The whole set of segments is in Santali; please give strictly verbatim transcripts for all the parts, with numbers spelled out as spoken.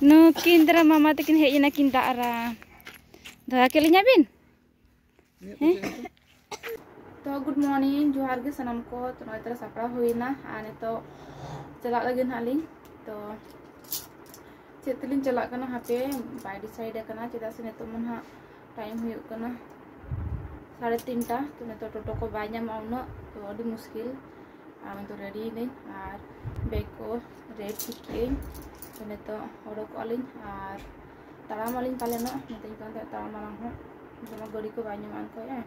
ᱱᱩᱠᱤᱱ ᱫᱟᱨᱟ ᱢᱟᱢᱟ ᱛᱟᱹᱠᱤᱱ ᱦᱮᱡ ᱮᱱᱟ ᱠᱤᱱ ᱫᱟᱜ ᱨᱟ᱾ ᱫᱚᱦᱚ ᱠᱮᱞᱤᱧᱟ ᱵᱤᱱ? ᱦᱮᱸ? ᱛᱚ, good morning, ᱡᱚᱦᱟᱨ ᱜᱮ ᱥᱟᱱᱟᱢ ᱠᱚ᱾ ᱛᱚ, ᱱᱚᱜᱼᱚᱭ ᱛᱚᱨᱟ ᱥᱟᱯᱲᱟᱣ ᱦᱩᱭᱱᱟ ᱟᱨ ᱱᱤᱛᱚᱜ ᱪᱟᱞᱟᱜ ᱞᱟᱹᱜᱤᱫ ᱱᱟᱦᱟᱜ ᱞᱤᱧ᱾ ᱛᱚ, ᱪᱮᱫ ᱛᱮᱞᱤᱧ ᱪᱟᱞᱟᱜ ᱠᱟᱱᱟ ᱦᱟᱯᱮ ᱵᱟᱭ decide ᱟᱠᱟᱱᱟ, ᱪᱮᱫᱟᱜ ᱥᱮ ᱱᱤᱛᱚᱜ ᱢᱟ ᱱᱟᱦᱟᱜ time ᱦᱩᱭᱩᱜ ᱠᱟᱱᱟ ᱥᱟᱲᱮ ᱛᱤᱱᱴᱟ᱾ ᱛᱚ, ᱱᱤᱛᱚᱜ ᱴᱳᱴᱳ ᱠᱚ ᱵᱟᱭ ᱧᱟᱢᱚᱜᱼᱟ ᱩᱱᱟᱹᱜ, ᱛᱚ ᱟᱹᱰᱤ ᱢᱩᱥᱠᱤᱞ᱾ ᱟᱨ ᱱᱤᱛᱚᱜ ready ᱮᱱᱟᱹᱧ ᱟᱨ bag ᱠᱚ ᱨᱮᱰ ᱴᱷᱤᱠ ᱠᱮᱜᱼᱟᱹᱧ᱾ ᱛᱚ, ᱱᱤᱛᱚᱜ ᱚᱰᱚᱠᱚᱜᱼᱟ ᱞᱤᱧ ᱟᱨ ᱛᱟᱲᱟᱢ ᱟᱹᱞᱤᱧ ᱯᱟᱞᱮᱱᱚᱜ, ᱢᱮᱛᱟᱹᱧ ᱠᱟᱱ ᱛᱟᱦᱮᱸᱫ ᱛᱟᱲᱟᱢ ᱟᱞᱟᱝ ᱦᱚᱸ, ᱡᱮᱢᱚᱱ ᱜᱟᱹᱰᱤ ᱠᱚ ᱵᱟᱭ ᱧᱟᱢᱚᱜᱼᱟ ᱚᱱᱠᱟ᱾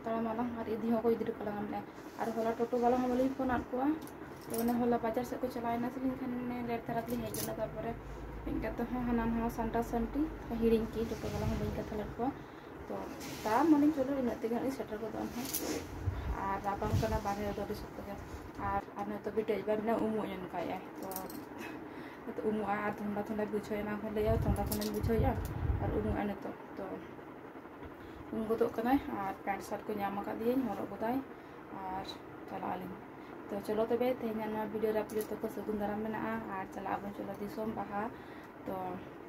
ᱛᱟᱲᱟᱢ ᱟᱞᱟᱝ ᱟᱨ ᱤᱫᱤ ᱦᱚᱸᱠᱚ ᱤᱫᱤ ᱦᱚᱴᱚ ᱠᱟᱞᱟᱝ ᱢᱮ᱾ ᱟᱨ ᱦᱚᱞᱟ ᱴᱳᱴᱳ ᱵᱟᱞᱟ ᱦᱚᱸ ᱵᱟᱹᱞᱤᱧ ᱯᱷᱳᱱ ᱟᱫ ᱠᱚᱣᱟ᱾ ᱛᱚ, ᱚᱱᱮ ᱦᱚᱞᱟ ᱵᱟᱡᱟᱨ ᱥᱮᱫ ᱠᱚ ᱪᱟᱞᱟᱣ ᱮᱱᱟ ᱥᱮ, ᱢᱮᱱᱠᱷᱟᱱ ᱚᱱᱮ late ᱫᱷᱟᱨᱟ ᱛᱮᱞᱤᱧ ᱦᱮᱡ ᱞᱮᱱᱟ᱾ ᱛᱟᱨᱯᱚᱨᱮ ᱦᱮᱡ ᱠᱟᱛᱮ ᱦᱚᱸ ᱦᱟᱱᱟ ᱱᱟᱣᱟ ᱥᱟᱢᱴᱟᱣ ᱥᱟᱢᱴᱤ ᱦᱤᱲᱤᱧ ᱠᱮᱫ, ᱴᱳᱴᱳ ᱵᱟᱞᱟ ᱦᱚᱸ ᱵᱟᱹᱧ ᱠᱟᱛᱷᱟ ᱞᱮᱫ ᱠᱚᱣᱟ᱾ ᱛᱚ, ᱛᱟᱲᱟᱢ ᱟᱹᱞᱤᱧ, ᱪᱚᱞᱚ ᱤᱱᱟᱹᱜ ᱛᱮᱜᱮ ᱦᱟᱸᱜ ᱞᱤᱧ ᱥᱮᱴᱮᱨ ᱜᱚᱫᱚᱜᱼᱟ ᱱᱟᱦᱟᱜ᱾ ᱟᱨ ᱨᱟᱵᱟᱝ ᱠᱟᱱᱟ, ᱵᱟᱨᱦᱮ ᱨᱮᱫᱚ ᱟᱹᱰᱤ ᱥᱚᱠᱛᱚ ᱜᱮ᱾ ᱟᱨ, ᱟᱨ ᱱᱤᱛᱚᱜ ᱵᱤᱴᱟᱹ ᱮᱵᱟᱨ ᱢᱮᱱᱟᱜᱼᱟ, ᱩᱢᱩᱜ ᱮᱱ ᱠᱟᱭᱟᱭ᱾ ᱛᱚ, ᱱᱤᱛᱚᱜ ᱩᱢᱩᱜᱼᱟ ᱟᱨ ᱴᱷᱟᱱᱰᱟ ᱴᱷᱟᱱᱰᱟ ᱵᱩᱡᱷᱟᱹᱣ, ᱮᱱᱟᱝ ᱠᱷᱚᱱ ᱞᱟᱹᱭᱟ ᱴᱷᱟᱱᱰᱟ ᱴᱷᱟᱱᱰᱟᱧ ᱵᱩᱡᱷᱟᱹᱣᱮᱫᱼᱟ᱾ ᱟᱨ ᱩᱢᱩᱜᱼᱟ ᱱᱤᱛᱚᱜ᱾ ᱛᱚ, ᱩᱢ ᱜᱚᱫᱚᱜ ᱠᱟᱱᱟᱭ ᱟᱨ pant shirt ᱠᱚ ᱧᱟᱢ ᱟᱠᱟᱫᱤᱭᱟᱹᱧ, ᱦᱚᱨᱚᱜ ᱜᱚᱫᱟᱭ ᱟᱨ ᱪᱟᱞᱟᱜ ᱟᱹᱞᱤᱧ᱾ ᱛᱚ, ᱪᱚᱞᱚ ᱛᱚᱵᱮ, ᱛᱮᱦᱮᱧᱟᱜ ᱱᱚᱣᱟ video ᱨᱮ ᱟᱯᱮ ᱡᱚᱛᱚ ᱠᱚ ᱥᱟᱹᱜᱩᱱ ᱫᱟᱨᱟᱢ ᱢᱮᱱᱟᱜᱼᱟ ᱟᱨ ᱪᱟᱞᱟᱜ ᱟᱵᱚᱱ, ᱪᱚᱞᱚ, ᱫᱤᱥᱚᱢ ᱵᱟᱦᱟ᱾ ᱛᱚ,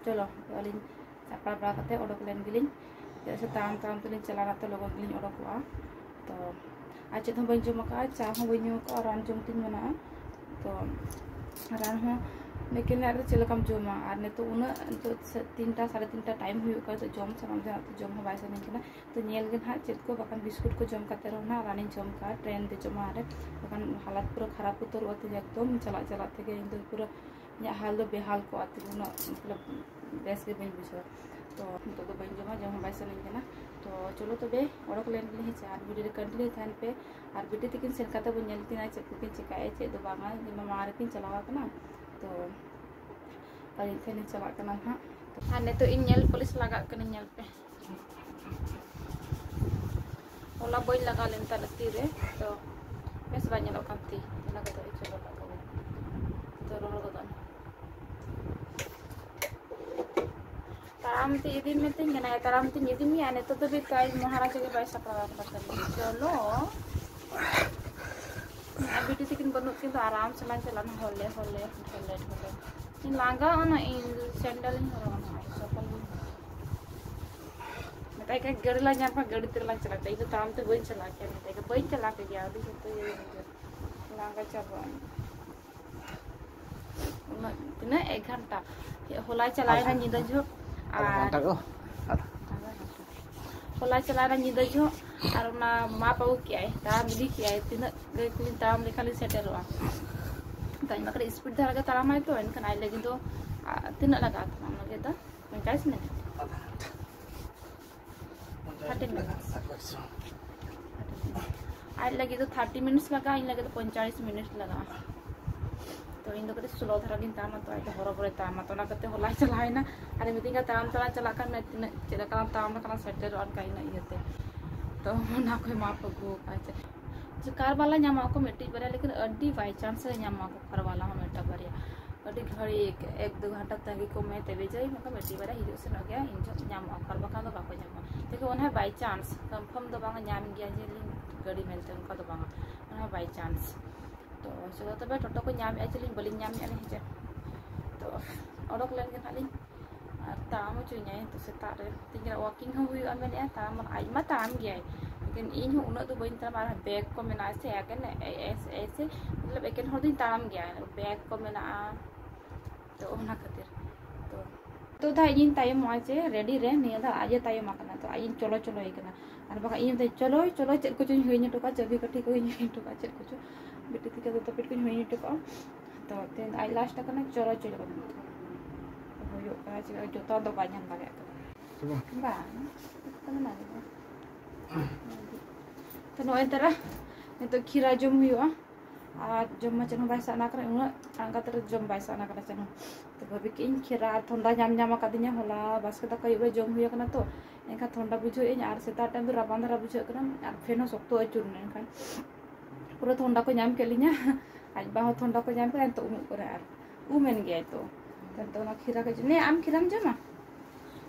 ᱪᱚᱞᱚ, ᱛᱚ ᱟᱹᱞᱤᱧ ᱥᱟᱯᱲᱟᱣ ᱵᱟᱲᱟ ᱠᱟᱛᱮ ᱚᱰᱚᱠ ᱞᱮᱱ ᱜᱮᱞᱤᱧ᱾ ᱪᱮᱫᱟᱜ ᱥᱮ ᱛᱟᱲᱟᱢ ᱛᱟᱲᱟᱢ ᱛᱮᱞᱤᱧ ᱪᱟᱞᱟᱜᱼᱟ, ᱛᱚ ᱞᱚᱜᱚᱱ ᱜᱮᱞᱤᱧ ᱚᱰᱚᱠᱚᱜᱼᱟ᱾ ᱛᱚ ᱟᱨ ᱪᱮᱫ ᱦᱚᱸ ᱵᱟᱹᱧ ᱡᱚᱢ ᱟᱠᱟᱫᱼᱟ, ᱪᱟ ᱦᱚᱸ ᱵᱟᱹᱧ ᱧᱩ ᱟᱠᱟᱫᱼᱟ, ᱨᱟᱱ ᱡᱚᱢ ᱛᱤᱧ ᱢᱮᱱᱟᱜᱼᱟ᱾ ᱛᱚ ᱨᱟᱱ ᱦᱚᱸ ᱱᱤᱠᱤᱱ ᱨᱮ ᱪᱮᱫ ᱞᱮᱠᱟᱢ ᱡᱚᱢᱟ? ᱟᱨ ᱱᱤᱛᱚᱜ ᱩᱱᱟᱹᱜ, ᱱᱤᱛᱚᱜ ᱥᱮ-, ᱛᱤᱱᱴᱟ, ᱥᱟᱲᱮ ᱛᱤᱱᱴᱟ time ᱦᱩᱭᱩᱜ ᱠᱟᱱᱟ, ᱱᱤᱛᱚᱜ ᱡᱚᱢ ᱥᱟᱱᱟᱢ ᱡᱟᱦᱟᱸ ᱡᱚᱢ ᱦᱚᱸ ᱵᱟᱭ ᱥᱟᱱᱟᱧ ᱠᱟᱱᱟ᱾ ᱛᱚ ᱧᱮᱞ ᱜᱮ ᱱᱟᱦᱟᱜ ᱪᱮᱫ ᱠᱚ, ᱵᱟᱠᱷᱟᱱ ᱵᱤᱥᱠᱩᱴ ᱠᱚ ᱡᱚᱢ ᱠᱟᱛᱮ ᱨᱮᱦᱚᱸ ᱱᱟᱦᱟᱜ ᱨᱟᱱᱤᱧ ᱡᱚᱢ ᱠᱟᱜᱼᱟ, train ᱨᱮ ᱡᱚᱢᱟᱜ ᱨᱮ, ᱵᱟᱠᱷᱟᱱ ᱦᱟᱞᱟᱛ ᱯᱩᱨᱟᱹ ᱠᱷᱟᱨᱟᱯ ᱩᱛᱟᱹᱨᱚᱜᱼᱟ ᱛᱤᱧ ᱮᱠᱫᱚᱢ᱾ ᱪᱟᱞᱟᱜ ᱪᱟᱞᱟᱜ ᱛᱮᱜᱮ ᱤᱧ ᱫᱚ ᱯᱩᱨᱟᱹ ᱤᱧᱟᱹᱜ ᱦᱟᱞ ᱫᱚ ᱵᱮᱦᱟᱞ ᱠᱚᱜᱼᱟ, ᱛᱚ ᱩᱱᱟᱹᱜ ᱢᱚᱛᱞᱚᱵ ᱵᱮᱥ ᱜᱮ ᱵᱟᱹᱧ ᱵᱩᱡᱷᱟᱹᱣᱟ᱾ ᱛᱚ ᱱᱤᱛᱚᱜ ᱫᱚ ᱵᱟᱹᱧ ᱡᱚᱢᱟ, ᱡᱚᱢ ᱦᱚᱸ ᱵᱟᱭ ᱥᱟᱱᱟᱧ ᱠᱟᱱᱟ᱾ ᱛᱚ ᱪᱚᱞᱚ ᱛᱚᱵᱮ ᱚᱰᱚᱠ ᱞᱮᱱ ᱜᱮᱞᱤᱧ ᱦᱮᱸ ᱥᱮ, ᱟᱨ video ᱨᱮ continue ᱛᱟᱦᱮᱱ ᱯᱮ᱾ ᱟᱨ ᱵᱤᱴᱤ ᱛᱟᱹᱠᱤᱱ ᱥᱮᱱ ᱠᱟᱛᱮ ᱵᱚᱱ ᱧᱮᱞ ᱠᱤᱱᱟ ᱪᱮᱫ ᱠᱚᱠᱤᱱ ᱪᱮᱠᱟᱭᱮᱫ, ᱪᱮᱫ ᱫᱚ ᱵᱟᱝᱟ, ᱤᱧ ᱢᱟ ᱢᱟᱲᱟᱝ ᱨᱮᱠᱤᱱ ᱪᱟᱞᱟᱣ ᱟᱠᱟᱱᱟ᱾ ᱛᱚ ᱟᱹᱞᱤᱧ ᱴᱷᱮᱱ ᱞᱤᱧ ᱪᱟᱞᱟᱜ ᱠᱟᱱᱟ ᱱᱟᱦᱟᱜ᱾ ᱟᱨ ᱱᱤᱛᱚᱜ ᱤᱧ nail polish ᱞᱟᱜᱟᱜ ᱠᱟᱹᱱᱟᱹᱧ, ᱧᱮᱞ ᱯᱮ᱾ ᱦᱚᱞᱟ ᱵᱟᱹᱧ ᱞᱟᱜᱟᱣ ᱞᱮᱱ ᱛᱟᱦᱮᱸᱫ ᱛᱤ ᱨᱮ, ᱛᱚ ᱵᱮᱥ ᱵᱟᱭ ᱧᱮᱞᱚᱜ ᱠᱟᱱ ᱛᱤ, ᱚᱱᱟ ᱠᱚᱫᱚ ᱤᱧ ᱪᱚᱞᱚ ᱠᱟᱜ ᱠᱚᱣᱟ᱾ ᱛᱚ ᱨᱚᱦᱚᱲ ᱜᱚᱫᱚᱜ ᱱᱟ᱾ ᱛᱟᱲᱟᱢ ᱛᱮ ᱤᱫᱤ ᱢᱮᱛᱟᱹᱧ ᱠᱟᱱᱟᱭ, ᱛᱟᱲᱟᱢ ᱛᱮᱧ ᱤᱫᱤ ᱢᱮᱭᱟ᱾ ᱱᱤᱛᱚᱜ ᱫᱷᱟᱹᱵᱤᱡ ᱛᱚ ᱟᱡ ᱢᱚᱦᱟᱨᱟᱡᱟ ᱜᱮ ᱵᱟᱭ ᱥᱟᱯᱲᱟᱣ ᱟᱠᱟᱫᱟ ᱠᱟᱹᱢᱤ᱾ ᱪᱚᱞᱚ᱾ ᱟᱨ ᱵᱤᱴᱤ ᱛᱟᱹᱠᱤᱱ ᱵᱟᱹᱱᱩᱜ ᱠᱤᱱ ᱫᱚ ᱟᱨᱟᱢ ᱥᱮ ᱞᱟᱝ ᱪᱟᱞᱟᱜᱼᱟ, ᱦᱚᱞᱮ, ᱦᱚᱞᱮ, ᱦᱚᱞᱮ, ᱦᱚᱞᱮ᱾ ᱞᱟᱸᱜᱟ ᱚᱱᱟ ᱤᱧ ᱥᱮᱱᱰᱮᱞ ᱤᱧ ᱦᱚᱨᱚᱜᱟ, ᱱᱚᱜᱼᱚᱭ ᱪᱟᱯᱚᱞ ᱤᱧ ᱦᱚᱨᱚᱜᱟ᱾ ᱢᱮᱛᱟᱭ ᱠᱟᱱ ᱜᱟᱹᱰᱤ ᱞᱟᱝ ᱧᱟᱢ ᱠᱷᱟᱱ ᱜᱟᱹᱰᱤ ᱛᱮᱞᱟᱝ ᱪᱟᱞᱟᱜ ᱛᱮ, ᱤᱧ ᱫᱚ ᱛᱟᱲᱟᱢ ᱛᱮ ᱵᱟᱹᱧ ᱪᱟᱞᱟᱜ ᱠᱮᱭᱟ, ᱢᱮᱛᱟᱭ ᱠᱟᱱ ᱵᱟᱹᱧ ᱪᱟᱞᱟᱜ ᱠᱮᱭᱟ, ᱟᱹᱰᱤ ᱥᱚᱠᱛᱚ ᱤᱭᱟᱹ ᱵᱩᱡᱷᱟᱹᱜ, ᱞᱟᱸᱜᱟ ᱪᱟᱵᱟᱜ ᱟᱹᱧ᱾ ᱩᱱᱟᱹᱜ ᱛᱤᱱᱟᱹᱜ ᱮᱠ ᱜᱷᱚᱱᱴᱟ ᱦᱚᱞᱟᱭ ᱪᱟᱞᱟᱣᱮᱱᱟ ᱧᱤᱫᱟᱹ ᱡᱚᱦᱚᱜ, ᱟᱨ ᱟᱫᱷᱟ ᱜᱷᱚᱱᱴᱟ ᱠᱚ, ᱟᱫᱷᱟ᱾ ᱦᱚᱞᱟᱭ ᱪᱟᱞᱟᱣᱮᱱᱟ ᱧᱤᱫᱟᱹ ᱡᱚᱦᱚᱜ, ᱟᱨ ᱚᱱᱟ ᱢᱟᱯ ᱟᱹᱜᱩ ᱠᱮᱜᱼᱟᱭ, ᱛᱟᱲᱟᱢ ᱤᱫᱤ ᱠᱮᱜᱼᱟᱭ, ᱛᱤᱱᱟᱹᱜ ᱜᱟᱹᱭ ᱠᱚᱞᱤᱧ ᱛᱟᱲᱟᱢ ᱞᱮᱠᱷᱟᱱ ᱞᱤᱧ ᱥᱮᱴᱮᱨᱚᱜᱼᱟ᱾ ᱛᱚ ᱤᱧ ᱢᱟ ᱠᱟᱹᱴᱤᱡ ᱥᱯᱤᱰ ᱫᱷᱟᱨᱟ ᱜᱮ ᱛᱟᱲᱟᱢᱟᱭ ᱛᱚ, ᱮᱱᱠᱷᱟᱱ ᱟᱡ ᱞᱟᱹᱜᱤᱫ ᱫᱚ, ᱟ, ᱛᱤᱱᱟᱹᱜ ᱞᱟᱜᱟᱜᱼᱟ ᱛᱟᱲᱟᱢ ᱞᱟᱹᱜᱤᱫ ᱫᱚ? ᱯᱚᱧᱪᱟᱥ ᱢᱤᱱᱤᱴ᱾ ᱟᱫᱷᱟ ᱜᱷᱚᱱᱴᱟ᱾ Thirty minutes. ᱟᱡ ᱞᱟᱹᱜᱤᱫ ᱫᱚ ᱛᱷᱟᱨᱴᱤ ᱢᱤᱱᱤᱴᱥ ᱞᱟᱜᱟᱜᱼᱟ, ᱤᱧ ᱞᱟᱹᱜᱤᱫ ᱫᱚ ᱯᱚᱧᱪᱟᱥ ᱢᱤᱱᱤᱴ ᱞᱟᱜᱟᱜᱼᱟ᱾ ᱛᱚ ᱤᱧ ᱫᱚ ᱠᱟᱹᱴᱤᱡ ᱥᱞᱳ ᱫᱷᱟᱨᱟ ᱜᱤᱧ ᱛᱟᱲᱟᱢᱟ, ᱛᱚ ᱟᱡ ᱫᱚ ᱦᱚᱨᱚ ᱵᱚᱨᱚᱭ ᱛᱟᱲᱟᱢᱟ᱾ ᱛᱚ ᱚᱱᱟ ᱠᱟᱛᱮ ᱦᱚᱞᱟᱭ ᱪᱟᱞᱟᱣᱮᱱᱟ, ᱟᱨ ᱢᱤᱛᱟᱹᱧ ᱠᱟᱱᱟ, "ᱛᱟᱲᱟᱢ ᱛᱟᱲᱟᱢ ᱪᱟᱞᱟᱜ ᱠᱷᱟᱱ ᱢᱮ, ᱛᱤᱱᱟᱹᱜ ᱪᱮᱫ ᱞᱮᱠᱟᱢ ᱛᱟᱲᱟᱢ ᱞᱮᱠᱷᱟᱱ ᱥᱮᱴᱮᱨᱚᱜᱼᱟ ᱚᱱᱠᱟ ᱤᱱᱟᱹᱜ ᱤᱭᱟᱹᱛᱮ?" ᱛᱚ ᱚᱱᱟ ᱠᱚᱭ ᱢᱟᱯ ᱟᱹᱜᱩ ᱟᱠᱟᱫᱼᱟ᱾ ᱪᱮᱫ ᱡᱮ ᱠᱟᱨ ᱵᱟᱞᱟ ᱧᱟᱢᱚᱜ ᱟᱠᱚ ᱢᱤᱫᱴᱤᱡ ᱵᱟᱨᱭᱟ, ᱞᱮᱠᱤᱱ ᱟᱹᱰᱤ by chance ᱨᱮ ᱧᱟᱢᱚᱜ ᱟᱠᱚ ᱠᱟᱨ ᱵᱟᱞᱟ ᱦᱚᱸ ᱢᱤᱫᱴᱟᱝ ᱵᱟᱨᱭᱟ᱾ ᱟᱹᱰᱤ ᱜᱷᱟᱹᱲᱤᱡ ᱮᱠ ᱫᱩ ᱜᱷᱚᱱᱴᱟ ᱛᱟᱺᱜᱤ ᱠᱚ ᱢᱮ, ᱛᱚᱵᱮ ᱡᱟᱭ ᱱᱚᱝᱠᱟ ᱢᱤᱫᱴᱤᱡ ᱵᱟᱨᱭᱟ ᱦᱤᱡᱩᱜ ᱥᱮᱱᱚᱜ ᱜᱮᱭᱟ, ᱤᱧ ᱡᱚᱦᱚᱜ ᱧᱟᱢᱚᱜᱼᱟ, ᱟᱨ ᱵᱟᱠᱷᱟᱱ ᱫᱚ ᱵᱟᱠᱚ ᱧᱟᱢᱚᱜᱼᱟ᱾ ᱞᱮᱠᱤᱱ ᱚᱱᱟ ᱦᱚᱸ by chance, confirm ᱫᱚ ᱵᱟᱝᱟ ᱧᱟᱢ ᱜᱮᱭᱟ ᱡᱮ ᱞᱤᱧ ᱜᱟᱹᱰᱤ ᱢᱮᱱᱛᱮ, ᱚᱱᱠᱟ ᱫᱚ ᱵᱟᱝᱟ, ᱚᱱᱟ ᱦᱚᱸ by chance᱾ ᱛᱚ ᱪᱚᱞᱚ ᱛᱚᱵᱮ, ᱴᱳᱴᱳ ᱠᱚ ᱧᱟᱢᱮᱜᱼᱟ ᱪᱮᱞᱤᱧ, ᱵᱟᱹᱞᱤᱧ ᱧᱟᱢᱮᱜᱼᱟ ᱞᱤᱧ ᱦᱮᱸᱪᱮ᱾ ᱛᱚ ᱚᱰᱚᱠ ᱞᱮᱱ ᱜᱮ ᱱᱟᱦᱟᱜ ᱞᱤᱧ, ᱟᱨ ᱛᱟᱲᱟᱢ ᱦᱚᱪᱚᱧᱟᱭ ᱛᱚ ᱥᱮᱛᱟᱜ ᱨᱮ, ᱛᱤᱦᱤᱧ walking ᱦᱚᱸ ᱦᱩᱭᱩᱜᱼᱟ ᱢᱮᱱᱮᱜᱼᱟ, ᱛᱟᱲᱟᱢ ᱟᱡ ᱢᱟ ᱛᱟᱲᱟᱢ ᱜᱮᱭᱟᱭ, ᱞᱮᱠᱤᱱ ᱤᱧ ᱦᱚᱸ ᱩᱱᱟᱹᱜ ᱫᱚ ᱵᱟᱹᱧ ᱛᱟᱲᱟᱢᱟ, ᱟᱨ bag ᱠᱚ ᱢᱮᱱᱟᱜᱼᱟ ᱥᱮ, ᱮᱠᱮᱱ ᱮ-, ᱮᱥ-, ᱮᱥᱮ, ᱢᱚᱛᱞᱚᱵ ᱮᱠᱮᱱ ᱦᱚᱲ ᱫᱚᱧ ᱛᱟᱲᱟᱢ ᱜᱮᱭᱟ, bag ᱠᱚ ᱢᱮᱱᱟᱜᱼᱟ᱾ ᱛᱚ ᱚᱱᱟ ᱠᱷᱟᱹᱛᱤᱨ ᱛᱚ, ᱛᱚ ᱫᱷᱟ ᱤᱧᱤᱧ ᱛᱟᱭᱚᱢᱚᱜᱼᱟ ᱡᱮ ready ᱨᱮ, ᱱᱤᱭᱟᱹ ᱫᱷᱟᱣ ᱟᱡ ᱮ ᱛᱟᱭᱚᱢ ᱟᱠᱟᱱᱟ, ᱛᱚ ᱟᱡ ᱤᱧ ᱪᱚᱞᱚ ᱪᱚᱞᱚᱭᱮ ᱠᱟᱱᱟ᱾ ᱟᱨ ᱵᱟᱠᱷᱟᱱ ᱤᱧ ᱢᱮᱛᱟᱭ, "ᱪᱚᱞᱚ ᱪᱚᱞᱚ, ᱪᱮᱫ ᱠᱚᱪᱚᱧ ᱦᱤᱲᱤᱧ ᱦᱚᱴᱚ ᱠᱟᱜᱼᱟ, ᱪᱟᱹᱵᱤ ᱠᱟᱹᱴᱷᱤ ᱠᱚᱧ ᱦᱤᱲᱤᱧ ᱦᱚᱴᱚ ᱠᱟᱜᱼᱟ, ᱪᱮᱫ ᱠᱚᱪᱚ ᱵᱤᱴᱤ ᱛᱤᱠᱤ ᱫᱚᱛᱚ ᱯᱮᱴ ᱠᱚᱧ ᱦᱤᱲᱤᱧ ᱦᱚᱴᱚ ᱠᱟᱜᱼᱟ᱾" ᱛᱚ ᱛᱮᱦᱮᱧ ᱟᱡ last ᱟᱠᱟᱱᱟ, ᱪᱚᱞᱚ ᱪᱚᱞᱚ ᱠᱟᱱᱟ᱾ ᱦᱩᱭᱩᱜ ᱠᱟᱱᱟ ᱪᱮᱫ, ᱡᱚᱛᱚ ᱫᱚ ᱵᱟᱭ ᱧᱟᱢ ᱫᱟᱲᱮᱭᱟᱜ ᱠᱟᱱᱟ᱾ ᱥᱮ ᱵᱟᱝ? ᱵᱟᱝ, ᱛᱚ ᱱᱚᱜᱼᱚᱭ ᱛᱟᱨᱟ ᱱᱤᱛᱚᱜ ᱠᱷᱤᱨᱟ ᱡᱚᱢ ᱦᱩᱭᱩᱜᱼᱟ᱾ ᱟᱨ ᱡᱚᱢ ᱢᱟ ᱪᱮᱫ ᱦᱚᱸ ᱵᱟᱭ ᱥᱟᱱᱟ ᱠᱟᱱᱟ, ᱩᱱᱟᱹᱜ ᱟᱬᱜᱟᱛ ᱨᱮ ᱡᱚᱢ ᱵᱟᱭ ᱥᱟᱱᱟ ᱠᱟᱱᱟ ᱪᱮᱫ ᱦᱚᱸ᱾ ᱛᱚ ᱵᱷᱟᱵᱤ ᱠᱮᱫ ᱟᱹᱧ ᱠᱷᱮᱨᱟ, ᱟᱨ ᱴᱷᱚᱱᱰᱟ ᱧᱟᱢ ᱧᱟᱢ ᱟᱠᱟᱫᱤᱧᱟ, ᱦᱚᱞᱟ ᱵᱟᱥᱠᱮ ᱫᱟᱠᱟ ᱟᱹᱭᱩᱵ ᱨᱮ ᱡᱚᱢ ᱦᱩᱭ ᱟᱠᱟᱱᱟ ᱛᱚ, ᱮᱱᱠᱷᱟᱱ ᱴᱷᱚᱱᱰᱟ ᱵᱩᱡᱷᱟᱹᱣ ᱟᱹᱧ, ᱟᱨ ᱥᱮᱛᱟᱜ time ᱫᱚ ᱨᱟᱵᱟᱝ ᱫᱷᱟᱨᱟ ᱵᱩᱡᱷᱟᱹᱜ ᱠᱟᱱᱟ, ᱟᱨ fan ᱦᱚᱸ ᱥᱚᱠᱛᱚ ᱟᱹᱪᱩᱨ ᱮᱱᱟ, ᱮᱱᱠᱷᱟᱱ ᱯᱩᱨᱟᱹ ᱴᱷᱚᱱᱰᱟ ᱠᱚ ᱧᱟᱢ ᱠᱮᱫ ᱞᱤᱧᱟ᱾ ᱟᱡ ᱵᱟ ᱦᱚᱸ ᱴᱷᱚᱱᱰᱟ ᱠᱚ ᱧᱟᱢ ᱠᱮᱫᱟ, ᱱᱤᱛᱚᱜ ᱩᱢᱩᱜ ᱠᱟᱱᱟ ᱟᱨ ᱩᱢ ᱮᱱ ᱜᱮᱭᱟᱭ ᱛᱚ᱾ ᱱᱤᱛᱚᱜ ᱚᱱᱟ ᱠᱷᱤᱨᱟ ᱠᱚ ᱡᱚᱢ, ᱱᱮ ᱟᱢ ᱠᱷᱤᱨᱟᱢ ᱡᱚᱢᱟ?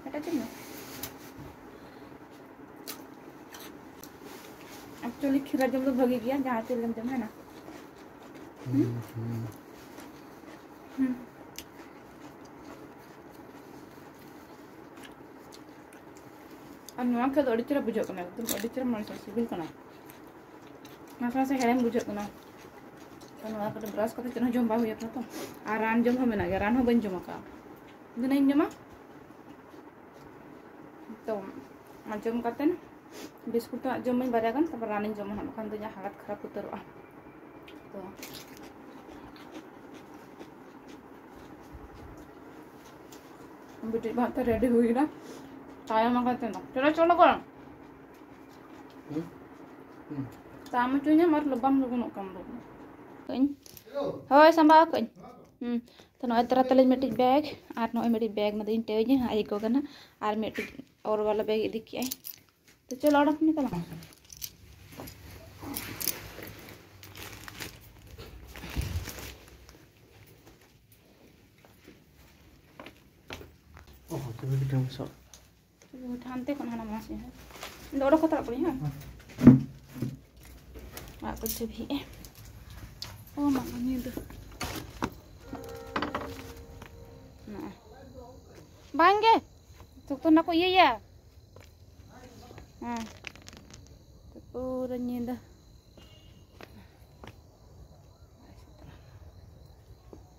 ᱮᱴᱟᱜ ᱡᱚᱢ ᱢᱮ᱾ Actually ᱠᱷᱤᱨᱟ ᱡᱚᱢ ᱫᱚ ᱵᱷᱟᱹᱜᱤ ᱜᱮᱭᱟ, ᱡᱟᱦᱟᱸ ᱛᱤ ᱨᱮᱜᱮᱢ ᱡᱚᱢ, ᱦᱮᱸ ᱱᱟ? ᱦᱩᱸ, ᱦᱩᱸ᱾ ᱦᱩᱸ᱾ ᱱᱚᱣᱟ ᱠᱷᱟᱡ ᱫᱚ ᱟᱹᱰᱤ ᱪᱮᱦᱨᱟ ᱵᱩᱡᱷᱟᱹᱜ ᱠᱟᱱᱟ, ᱮᱠᱫᱚᱢ ᱟᱹᱰᱤ ᱪᱮᱦᱨᱟ ᱢᱚᱡᱽ ᱥᱤᱵᱤᱞ ᱠᱟᱱᱟ᱾ ᱱᱟᱥᱮ ᱱᱟᱥᱮ ᱦᱮᱲᱮᱢ ᱵᱩᱡᱷᱟᱹᱜ ᱠᱟᱱᱟ᱾ ᱛᱚ ᱱᱚᱣᱟ ᱠᱟᱹᱴᱤᱡ ᱵᱨᱟᱥ ᱠᱟᱛᱮ ᱪᱮᱫ ᱦᱚᱸ ᱡᱚᱢ ᱵᱟᱝ ᱦᱩᱭ ᱟᱠᱟᱱᱟ ᱛᱚ᱾ ᱟᱨ ᱨᱟᱱ ᱡᱚᱢ ᱦᱚᱸ ᱢᱮᱱᱟᱜ ᱜᱮᱭᱟ, ᱨᱟᱱ ᱦᱚᱸ ᱵᱟᱹᱧ ᱡᱚᱢ ᱟᱠᱟᱫᱼᱟ᱾ ᱫᱷᱤᱱᱟᱹᱧ ᱡᱚᱢᱟ᱾ ᱛᱚ ᱚᱱᱟ ᱡᱚᱢ ᱠᱟᱛᱮ ᱵᱤᱥᱠᱩᱴ ᱫᱚ ᱦᱟᱸᱜ ᱡᱚᱢᱟᱹᱧ ᱵᱟᱨᱭᱟ ᱜᱟᱱ, ᱛᱟᱨᱯᱚᱨ ᱨᱟᱱᱤᱧ ᱡᱚᱢᱟ ᱦᱟᱸᱜ, ᱵᱟᱠᱷᱟᱱ ᱫᱚ ᱤᱧᱟᱹᱜ ᱦᱟᱞᱚᱛ ᱠᱷᱟᱨᱟᱯ ᱩᱛᱟᱹᱨᱚᱜᱼᱟ᱾ ᱛᱚ ᱵᱤᱴᱤ ᱵᱷᱟᱛ ᱨᱮᱰᱤ ᱦᱩᱭᱱᱟ, ᱛᱟᱭᱚᱢ ᱟᱠᱟᱱ ᱛᱟᱦᱮᱱᱟ᱾ ᱪᱚᱞᱚ, ᱪᱚᱞᱚ ᱠᱚ᱾ ᱦᱩᱸ? ᱦᱩᱸ᱾ ᱛᱟᱢ ᱦᱚᱪᱚᱧᱟᱢ ᱟᱨ ᱵᱟᱢ ᱞᱚᱜᱚᱱᱚᱜ ᱠᱟᱱ ᱫᱚ᱾ ᱠᱟᱹᱧ᱾ ᱦᱳᱭ, ᱥᱟᱢᱵᱟᱣ ᱠᱟᱹᱧ᱾ ᱦᱩᱸ᱾ ᱛᱚ ᱱᱚᱜᱼᱚᱭ ᱛᱚᱨᱟ ᱛᱟᱞᱤᱧ ᱢᱤᱫᱴᱤᱡ ᱵᱮᱜᱽ, ᱟᱨ ᱱᱚᱜᱼᱚᱭ ᱢᱤᱫᱴᱤᱡ ᱵᱮᱜᱽ ᱢᱟᱫᱚᱧ ᱴᱟᱹᱭᱟᱹᱧᱟ, ᱟᱡ ᱟᱹᱭᱠᱟᱹᱣ ᱠᱟᱱᱟ, ᱟᱨ ᱢᱤᱫᱴᱤᱡ ᱚᱨ ᱵᱟᱞᱟ ᱵᱮᱜᱽ ᱤᱫᱤ ᱠᱮᱜᱼᱟᱭ᱾ ᱛᱚ ᱪᱚᱞᱚ, ᱚᱰᱚᱠ ᱢᱮ ᱛᱟᱞᱟᱝ᱾ ᱚ, ᱛᱚᱵᱮ ᱠᱟᱹᱴᱤᱡ ᱮᱢ ᱥᱟᱵ᱾ ᱦᱟᱱᱛᱮ ᱠᱷᱚᱱ ᱦᱟᱱᱟ ᱢᱟᱥᱮ, ᱦᱮᱸ᱾ ᱤᱧ ᱫᱚ ᱚᱰᱚᱠ ᱦᱟᱛᱟᱲ ᱠᱚᱣᱟᱧ, ᱦᱮᱸ᱾ ᱚᱲᱟᱜ ᱠᱚ ᱪᱟᱹᱵᱤᱭᱮᱜᱼᱟ᱾ ᱚ ᱢᱟ, ᱧᱤᱫᱟᱹ᱾ ᱱᱚᱜᱼᱚᱭ᱾ ᱵᱟᱝ ᱜᱮ᱾ ᱛᱚ, ᱛᱚ, ᱚᱱᱟ ᱠᱚ ᱤᱭᱟᱹᱭᱟ᱾ ᱦᱮᱸ᱾ ᱛᱚ, ᱯᱩᱨᱟᱹ ᱧᱤᱫᱟᱹ᱾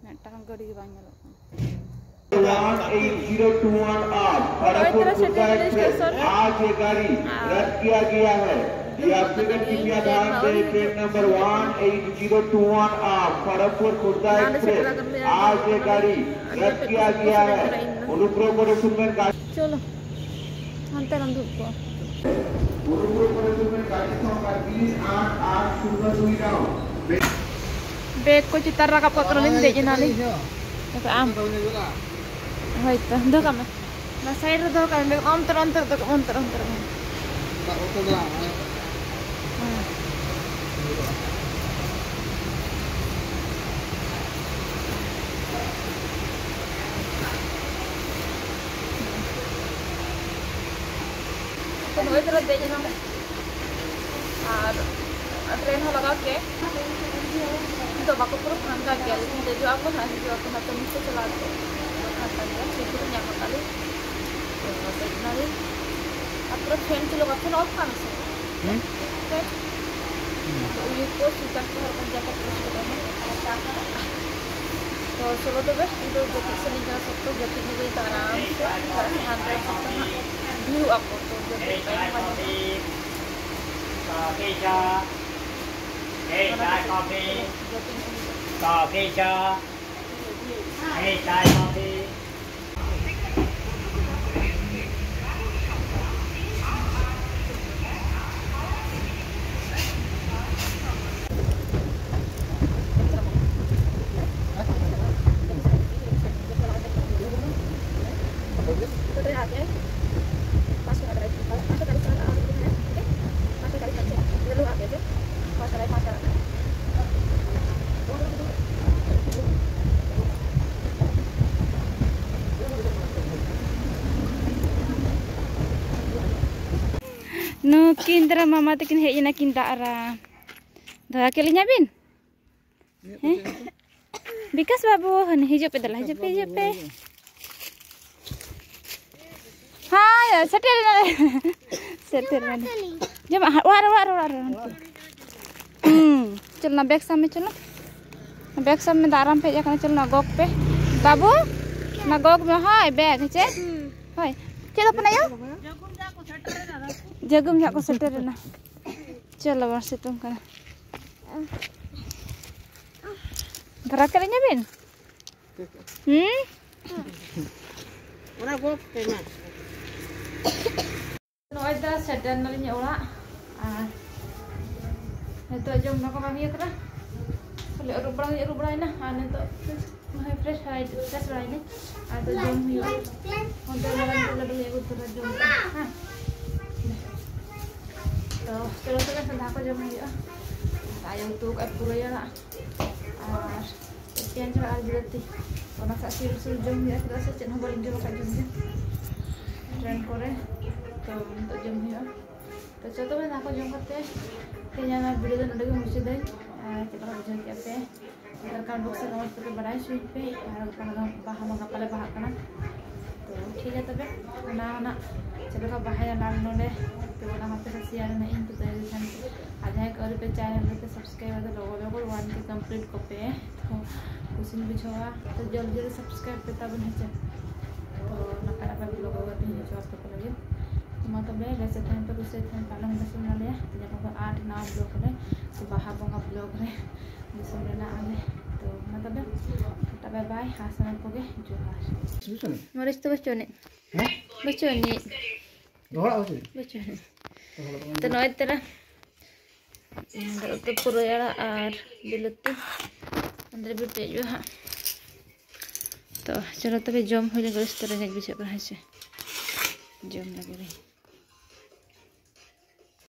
ᱢᱤᱫᱴᱟᱝ ᱜᱟᱹᱰᱤ ᱜᱮ ᱵᱟᱝ ᱧᱮᱞᱚᱜ ᱠᱟᱱᱟ᱾ One eight zero two one up, Kharagpur Khurda Express, आज ये गाड़ी रद्द किया गया है। यात्रीगण कृपया ध्यान दें, train number one eight zero two one up, Kharagpur Khurda express, आज ये गाड़ी रद्द किया गया है। अनुग्रह করে শুনবেন। ᱪᱚᱞᱚ, ᱦᱟᱱᱛᱮ ᱨᱮᱢ ᱫᱩᱲᱩᱵ ᱠᱚᱜᱼᱟ᱾ ᱵᱮᱜᱽ ᱠᱚ ᱪᱮᱛᱟᱱ ᱨᱟᱠᱟᱵ ᱠᱟᱜ ᱠᱟᱱᱟᱞᱤᱧ, ᱫᱮᱡ ᱮᱱᱟᱞᱤᱧ᱾ ᱛᱚᱵᱮ ᱟᱢ? ᱦᱳᱭ ᱛᱚ, ᱫᱚᱦᱚ ᱠᱟᱜ ᱢᱮ᱾ ᱚᱱᱟ ᱥᱟᱭᱤᱰ ᱨᱮ ᱫᱚᱦᱚ ᱠᱟᱜ ᱢᱮ, ᱵᱮᱜᱽ ᱚᱱᱛᱮ ᱨᱮ, ᱚᱱᱛᱮ ᱨᱮ ᱫᱚᱦᱚ ᱠᱟᱜ ᱢᱮ, ᱚᱱᱛᱮ ᱨᱮ, ᱚᱱᱛᱮ ᱨᱮ᱾ ᱦᱮᱸ᱾ ᱛᱚ ᱱᱚᱜᱼᱚᱭ ᱛᱚᱨᱟ ᱫᱮᱡ ᱮᱱᱟᱞᱮ᱾ ᱟᱨ ᱴᱨᱮᱱ ᱦᱚᱸ ᱞᱟᱜᱟᱣ ᱠᱮᱫ᱾ ᱱᱤᱛᱚᱜ ᱵᱟᱠᱚ ᱯᱩᱨᱟᱹ ᱯᱷᱟᱸᱠᱟ ᱜᱮᱭᱟ, ᱞᱮᱠᱤᱱ ᱫᱮᱡᱚᱜ ᱟᱠᱚ ᱱᱟᱦᱟᱜ, ᱦᱤᱡᱩᱜ ᱟᱠᱚ ᱱᱟᱦᱟᱜ, ᱛᱚ ᱱᱤᱛᱚᱜ ᱪᱟᱞᱟᱣ ᱠᱟᱛᱮ ᱯᱷᱟᱸᱠᱟ ᱜᱮᱭᱟ, ᱥᱤᱴ ᱠᱚᱫᱚ ᱧᱟᱢ ᱟᱠᱟᱫ ᱞᱮ᱾ ᱛᱚ ᱫᱮᱡ ᱮᱱᱟᱞᱮ᱾ ᱯᱩᱨᱟᱹ ᱯᱷᱮᱱ ᱪᱟᱹᱞᱩ ᱠᱟᱜ, ᱯᱷᱮᱱ ᱚᱯᱷ ᱠᱟᱜ ᱢᱮᱥᱮ᱾ ᱦᱩᱸ? ᱯᱷᱮᱱ᱾ ᱛᱚ ᱩᱭᱩ ᱠᱚ ᱥᱩᱭᱴᱟᱨ ᱠᱚ ᱦᱚᱨᱚᱜ ᱠᱟᱛᱮ ᱡᱟᱠᱮᱴ ᱠᱚ ᱦᱚᱨᱚᱜ ᱠᱟᱛᱮ᱾ ᱛᱚ ᱪᱚᱞᱚ ᱛᱚᱵᱮ, ᱤᱧ ᱫᱚ ᱡᱟᱹᱯᱤᱫ ᱥᱟᱱᱟᱧ ᱠᱟᱱᱟ ᱥᱚᱠᱛᱚ, ᱡᱟᱹᱯᱤᱫ ᱧᱚᱜᱟᱹᱧ ᱛᱚ ᱟᱨᱟᱢ ᱥᱮ᱾ ᱪᱮᱫᱟᱜ ᱥᱮ ᱦᱟᱱᱛᱮ ᱥᱚᱠᱛᱚ ᱦᱟᱸᱜ ᱵᱷᱤᱲᱩᱜ ᱟᱠᱚ, ᱛᱚ ᱡᱟᱹᱯᱤᱫ ᱵᱟᱭ ᱧᱟᱢᱟ ᱡᱟᱹᱯᱤᱫ᱾ ᱚᱱᱟ ᱠᱷᱟᱹᱛᱤᱨ ᱡᱟᱹᱯᱤᱫ ᱧᱚᱜ ᱦᱩᱭᱩᱜᱼᱟ᱾ ᱱᱩᱠᱤᱱ ᱫᱟᱨᱟ ᱢᱟᱢᱟ ᱛᱟᱹᱠᱤᱱ ᱦᱮᱡ ᱮᱱᱟ ᱠᱤᱱ ᱫᱟᱜ ᱨᱟ᱾ ᱫᱷᱚᱨᱟ ᱠᱮᱫ ᱞᱤᱧᱟ ᱵᱤᱱ? ᱦᱮᱸ? ᱵᱤᱠᱟᱥ ᱵᱟᱹᱵᱩ, ᱦᱟᱱᱮ ᱦᱤᱡᱩᱜ ᱯᱮ, ᱫᱮᱞᱟ, ᱦᱤᱡᱩᱜ ᱯᱮ, ᱦᱤᱡᱩᱜ ᱯᱮ᱾ ᱦᱮᱸ, ᱥᱮᱴᱮᱨ ᱮᱱᱟᱞᱮ᱾ ᱥᱮᱴᱮᱨ ᱮᱱᱟᱞᱮ᱾ ᱡᱚᱢᱟᱜ, ᱚᱲᱟᱜ ᱨᱮ, ᱚᱲᱟᱜ ᱨᱮ, ᱚᱲᱟᱜ ᱨᱮ, ᱚᱲᱟᱜ ᱨᱮ᱾ ᱦᱩᱸ, ᱪᱚᱞ ᱱᱟ, ᱵᱮᱜᱽ ᱥᱟᱵ ᱢᱮ, ᱪᱚᱞᱚ᱾ ᱵᱮᱜᱽ ᱥᱟᱵ ᱢᱮ, ᱫᱟᱜ ᱨᱟᱢ ᱯᱮ ᱦᱮᱡ ᱟᱠᱟᱱᱟ, ᱪᱚᱞᱚ ᱱᱟ, ᱜᱚᱜᱽ ᱯᱮ᱾ ᱵᱟᱹᱵᱩ, ᱱᱟ ᱜᱚᱜᱽ ᱢᱮ, ᱦᱳᱭ, ᱵᱮᱜᱽ, ᱦᱮᱸᱪᱮ? ᱦᱳᱭ᱾ ᱪᱮᱫ ᱦᱚᱯᱚᱱ ᱟᱭᱳ? ᱡᱟᱹᱜᱩᱢ ᱡᱟᱦᱟᱸ ᱠᱚ ᱥᱮᱴᱮᱨ ᱮᱱᱟ᱾ ᱪᱚᱞᱚ ᱵᱚᱱ ᱥᱤᱛᱩᱝ ᱠᱟᱱᱟ᱾ ᱫᱷᱚᱨᱟ ᱠᱮᱫ ᱞᱤᱧᱟ ᱵᱤᱱ? ᱦᱩᱸ? ᱚᱱᱟ ᱜᱚᱜ ᱯᱮ ᱢᱟ᱾ ᱱᱚᱜᱼᱚᱭ ᱫᱟ ᱥᱮᱴᱮᱨ ᱱᱟᱞᱤᱧ ᱚᱲᱟᱜ᱾ ᱟᱨ ᱱᱤᱛᱚᱜ ᱡᱚᱢ ᱫᱟᱠᱟ ᱵᱟᱝ ᱦᱩᱭ ᱟᱠᱟᱱᱟ, ᱠᱷᱟᱹᱞᱤ ᱟᱹᱨᱩᱵ ᱵᱟᱲᱟ ᱦᱩᱭ, ᱟᱹᱨᱩᱵ ᱵᱟᱲᱟᱭᱮᱱᱟ᱾ ᱟᱨ ᱱᱤᱛᱚᱜ ᱱᱚᱜᱼᱚᱭ ᱯᱷᱨᱮᱥ ᱵᱟᱲᱟᱭ, ᱯᱷᱨᱮᱥ ᱵᱟᱲᱟᱭᱮᱱᱟᱹᱧ᱾ ᱟᱨ ᱱᱤᱛᱚᱜ ᱡᱚᱢ ᱦᱩᱭᱩᱜᱼᱟ᱾ ᱚᱱᱛᱮ ᱢᱟᱨᱟᱝ ᱠᱚ ᱞᱟᱹᱰᱩ ᱞᱮ ᱟᱹᱜᱩ ᱛᱚᱨᱟ ᱡᱚᱢ ᱠᱟᱜᱼᱟ, ᱦᱮᱸ᱾ ᱛᱚ ᱪᱚᱞᱚ ᱛᱚᱵᱮ ᱫᱟᱠᱟ ᱠᱚ ᱡᱚᱢ ᱦᱩᱭᱩᱜᱼᱟ᱾ ᱟᱭᱳ ᱩᱛᱩ ᱠᱟᱜᱼᱟᱭ ᱯᱩᱨᱟᱹᱭ ᱟᱲᱟᱜ ᱟᱨ ᱯᱮᱸᱭᱟᱡᱽ ᱟᱲᱟᱜ ᱟᱨ ᱵᱤᱞᱟᱹᱛᱤ, ᱚᱱᱟ ᱥᱟᱶ ᱥᱤᱵᱤᱞ ᱥᱤᱵᱤᱞ ᱡᱚᱢ ᱦᱩᱭᱩᱜᱼᱟ, ᱪᱮᱫᱟᱜ ᱥᱮ ᱪᱮᱫ ᱦᱚᱸ ᱵᱟᱹᱞᱤᱧ ᱡᱚᱢ ᱟᱠᱟᱫ ᱡᱚᱢ ᱜᱮ ᱴᱨᱮᱱ ᱠᱚᱨᱮ᱾ ᱛᱚ ᱱᱤᱛᱚᱜ ᱡᱚᱢ ᱦᱩᱭᱩᱜᱼᱟ᱾ ᱛᱚ ᱪᱚ ᱛᱚᱵᱮ ᱫᱟᱠᱟ ᱡᱚᱢ ᱠᱟᱛᱮ ᱛᱮᱦᱮᱧᱟᱜ ᱱᱚᱣᱟ ᱵᱷᱤᱰᱤᱭᱳ ᱫᱚ ᱱᱚᱰᱮ ᱜᱮ ᱢᱩᱪᱟᱹᱫᱟᱹᱧ᱾ ᱟᱨ ᱪᱮᱫ ᱞᱮᱠᱟ ᱵᱩᱡᱷᱟᱹᱣ ᱠᱮᱫᱼᱟ ᱯᱮ? ᱟᱨ ᱠᱚᱢᱮᱱᱴ ᱵᱚᱠᱥ ᱨᱮ ᱠᱚᱢᱮᱱᱴ ᱠᱟᱛᱮ ᱵᱟᱲᱟᱭ ᱦᱚᱪᱚᱧ ᱯᱮ᱾ ᱟᱨ ᱜᱟᱯᱟ ᱫᱚ ᱵᱟᱦᱟ ᱢᱟ ᱜᱟᱯᱟ ᱞᱮ ᱵᱟᱦᱟᱜ ᱠᱟᱱᱟ᱾ ᱛᱚ ᱴᱷᱤᱠ ᱜᱮᱭᱟ ᱛᱚᱵᱮ, ᱚᱱᱟ ᱦᱚᱸ ᱱᱟᱜ ᱪᱮᱫ ᱞᱮᱠᱟ ᱵᱟᱦᱟᱭᱟ ᱞᱟᱞ ᱱᱚᱰᱮ, ᱛᱚ ᱚᱱᱟ ᱦᱚᱸ ᱟᱯᱮ ᱥᱟᱶ ᱥᱮᱭᱟᱨ ᱨᱮᱱᱟᱜ ᱤᱧ ᱛᱚ ᱛᱟᱭ ᱠᱷᱟᱱ, ᱟᱨ ᱡᱟᱦᱟᱸᱭ ᱠᱚ ᱟᱹᱣᱨᱤ ᱯᱮ ᱪᱟᱭ ᱦᱚᱸ ᱯᱮ ᱥᱟᱵᱥᱠᱨᱟᱭᱤᱵ ᱫᱚ ᱞᱚᱜᱚ ᱞᱚᱜᱚ ᱚᱣᱟᱱ ᱠᱮ ᱠᱚᱢᱯᱞᱤᱴ ᱠᱚᱯᱮ᱾ ᱛᱚ ᱠᱩᱥᱤᱧ ᱵᱩᱡᱷᱟᱹᱣᱟ, ᱛᱚ ᱡᱚᱞᱫᱤ ᱨᱮ ᱥᱟᱵᱥᱠᱨᱟᱭᱤᱵ ᱯᱮ ᱛᱟᱵᱚᱱ ᱦᱮᱸ ᱪᱮ᱾ ᱛᱚ ᱱᱟᱯᱟᱭ ᱱᱟᱯᱟᱭ ᱵᱞᱚᱜ ᱟᱹᱜᱩ ᱠᱟᱛᱮ ᱦᱤᱡᱩᱜᱼᱟ ᱟᱯᱮ ᱠᱚ ᱞᱟᱹᱜᱤᱫ᱾ ᱛᱚ ᱢᱟ ᱛᱚᱵᱮ ᱵᱮᱥ ᱛᱟᱦᱮᱱ ᱯᱮ, ᱠᱩᱥᱤ ᱛᱟᱦᱮᱱ ᱯᱮ, ᱟᱞᱚᱢ ᱵᱮᱥ ᱢᱮᱱᱟ ᱞᱮᱭᱟ᱾ ᱛᱚ ᱧᱟᱯᱟᱢ ᱵᱚᱱ ᱟᱨ ᱱᱟᱣᱟ ᱵᱞᱚᱜ ᱨᱮ, ᱛᱚ ᱵᱟᱦᱟ ᱵᱚᱸᱜᱟ ᱵᱞᱚᱜ ᱨᱮ ᱫᱤᱥᱚᱢ ᱨᱮᱱᱟᱜ ᱟᱞᱮ᱾ ᱛᱚ ᱢᱟ ᱛᱚᱵᱮ ᱴᱟᱴᱟ ᱵᱟᱭ ᱵᱟᱭ, ᱟᱨ ᱥᱟᱱᱟᱢ ᱠᱚᱜᱮ ᱡᱚᱦᱟᱨ᱾ ᱢᱟᱹᱨᱤᱪ ᱫᱚ ᱵᱟᱹᱪᱩᱜ ᱟᱹᱱᱤᱡ? ᱦᱮᱸ? ᱵᱟᱹᱪᱩᱜ ᱟᱹᱱᱤᱡ? ᱨᱚᱦᱚᱲᱟᱜ ᱵᱟᱹᱪᱩᱜ? ᱵᱟᱹᱪᱩᱜ ᱟᱹᱱᱤᱡ᱾ ᱨᱚᱦᱚᱲᱟᱜ ᱫᱚ ᱵᱟᱝ᱾ ᱛᱚ ᱱᱚᱜᱼᱚᱭ ᱛᱚᱨᱟ ᱩᱛᱩ ᱯᱩᱨᱟᱹᱭ ᱟᱲᱟᱜ ᱟᱨ ᱵᱤᱞᱟᱹᱛᱤ ᱚᱸᱰᱮ ᱵᱤᱴ ᱦᱩᱭᱩᱜᱼᱟ ᱦᱟᱸᱜ᱾ ᱛᱚ ᱪᱚᱞᱚ ᱛᱚᱵᱮ ᱡᱚᱢ ᱦᱩᱭ ᱞᱮᱱ ᱜᱮ, ᱵᱮᱥ ᱛᱚ ᱨᱮᱸᱜᱮᱡ ᱵᱩᱡᱷᱟᱹᱜ ᱠᱟᱱᱟ ᱦᱮᱸ ᱥᱮ, ᱡᱚᱢ ᱞᱟᱹᱜᱤᱫ ᱨᱮ᱾